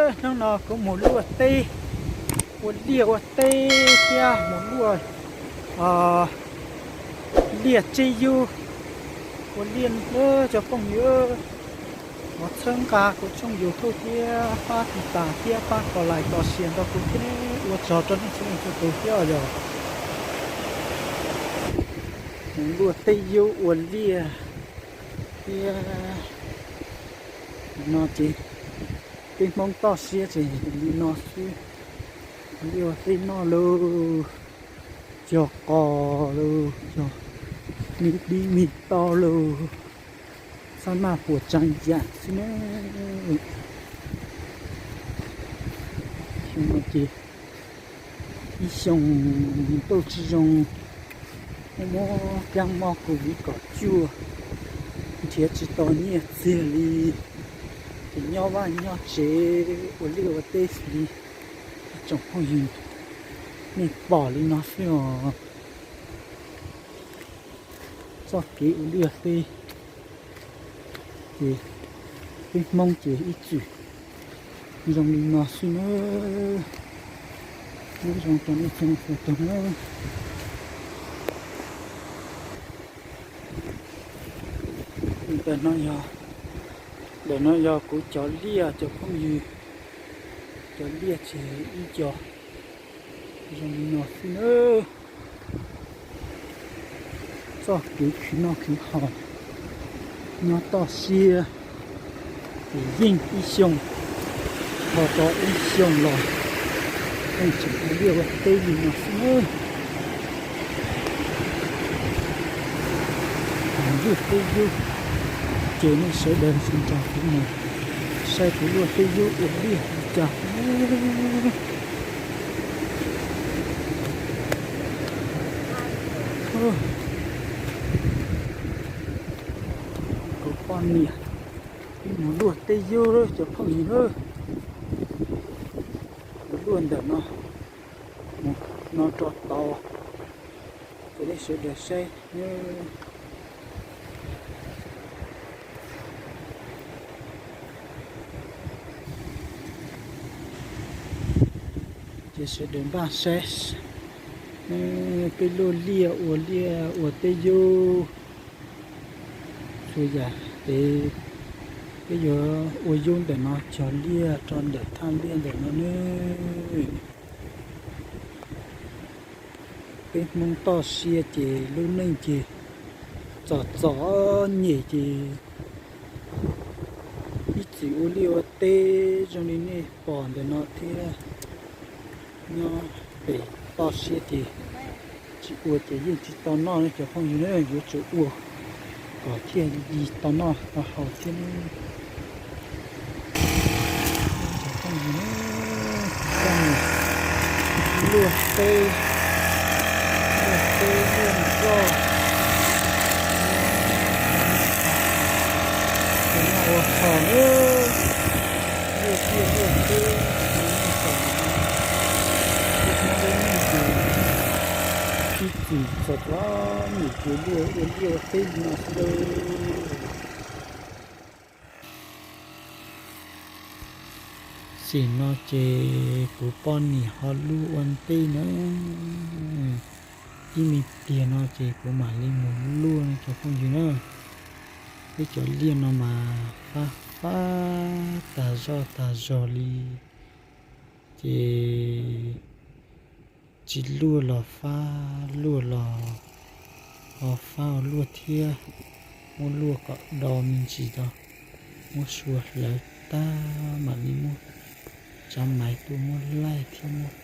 Hnub no kuv mus luaj teb, ua liaj ua teb thiab mus luaj liaj tseb yub, ua liaj cov phooj ywg. Thov txhawb nqa kuv tshooj YouTube thiab pab tiv tas thiab pab kos like kos share nrog kuv thiab, ua tsaug rau nej txhua leej txhua tus thiab os yog. Mus luaj teb yub ua liaj thiab no ces peb Hmoob toj siab ces li no xwb. Ua liaj ua teb noj lauj, cog qos lauj, cog me dib me tau lauj, xab maj puas tsav yam xwb na. Xyoo no ces ib xyoo ntuj tsis zoo, muaj muab kab mob covid kaum cuaj, nrhiav tsis tau nyiaj txiag li, ces nyob vaj nyob tsev ua liaj ua teb xwb li. Ib tsoom phooj ywg, nej pom li no xwb os. Txoj kev ua liaj ua teb ces peb Hmoob ces ib txwm zoo li no xwb nawb. Nyob zoo rau nej txhua tus nawb. Ntawm no yog, ntawm no yog kuv cov liaj cov phooj ywg, cov liaj ces ib co zoo li no xwb nawb. Txoj kev khwv noj khwv haus, nyob toj siab, ces yeej ib xyoo ho tau ib xyoo los, yeej tseem ua liaj ua teb li no xwb nawb. Mus luaj teb yub, ces nej sawv daws nrog kuv mus saib kuv luaj teb yub ua liaj li cas. Kuv poj niam, peb mus luaj teb yub cov phooj ywg nawb. Mus luaj ntawm no, mus no rau tod, ces nej sawv daws saib. Ces sawv daws npaj saib, peb luaj liaj ua liaj ua teb yub txhua yam ces peb yuav ua yub ntawm no cog liaj rau ntawm thaj liaj ntawm no nawb. Peb Hmoob toj siab ces lub neej ces txom txom nyem ces ib txwm ua liaj ua teb zoo li nej pom ntawm no thiab. Nyob pem toj siab ces tsis ua ces yeej tsis tau noj ne cov phooj ywg na, yuav tsum ua kom thiaj li tau noj tau haus thiab ne. Cov phooj ywg, luaj teb, luaj teb luaj nroj, ua noj ua haus na, luaj liaj luaj teb, peb Hmoob lub neej ces ib txwm txom txom nyem ces luaj ua liaj ua teb li no xwb lauj. Tam sim no ces kuv poj niam ho luaj ua ntej na, ib me pliag no ces kuv mam li mus luaj ne cov phooj ywg na. Peb cov liaj no mas fab fab tas zog tas zog li, ces tsis luaj los fab, luaj los ho fab ua luaj thiab. Muab luaj kom do me ntsis tau, muab sua hlawv tag mam li muab tsav maiv tuaj muab laij thiab muab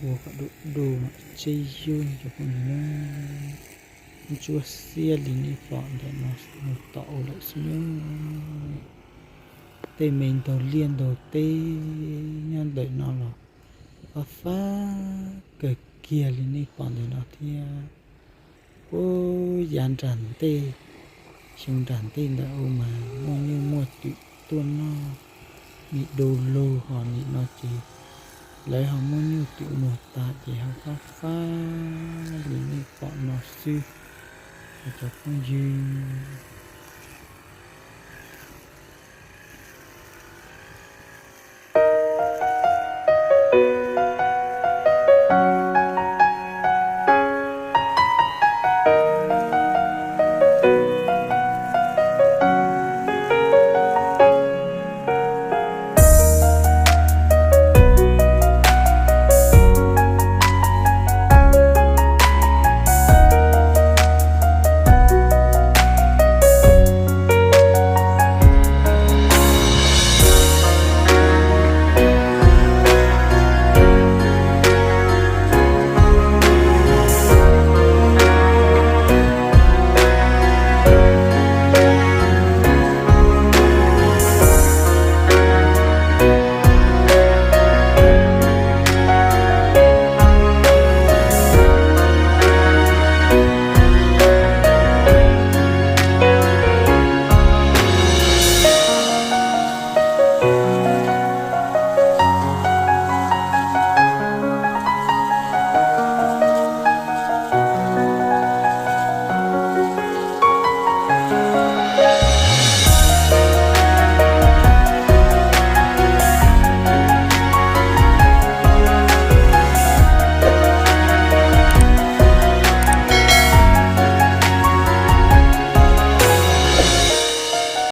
ua kom du du mam tseb yub cov phooj ywg na. Ntsuab xiab li nej pom ntawm no mus tom ua lawm xwb nawb. Tej me ntaug liaj ntaug teb nyob ntawm no los fab fab kawg kiag li nej pom ntawm no thiab. Puag yav nram ntej, xyoo nram ntej ntawd ua mas muaj nyuj muaj twm tuaj noj me du lug, ho nim no ces lawv ho muab nyuj twm muag tas ces ho fab fab li nej pom no xwb os cov phooj ywg.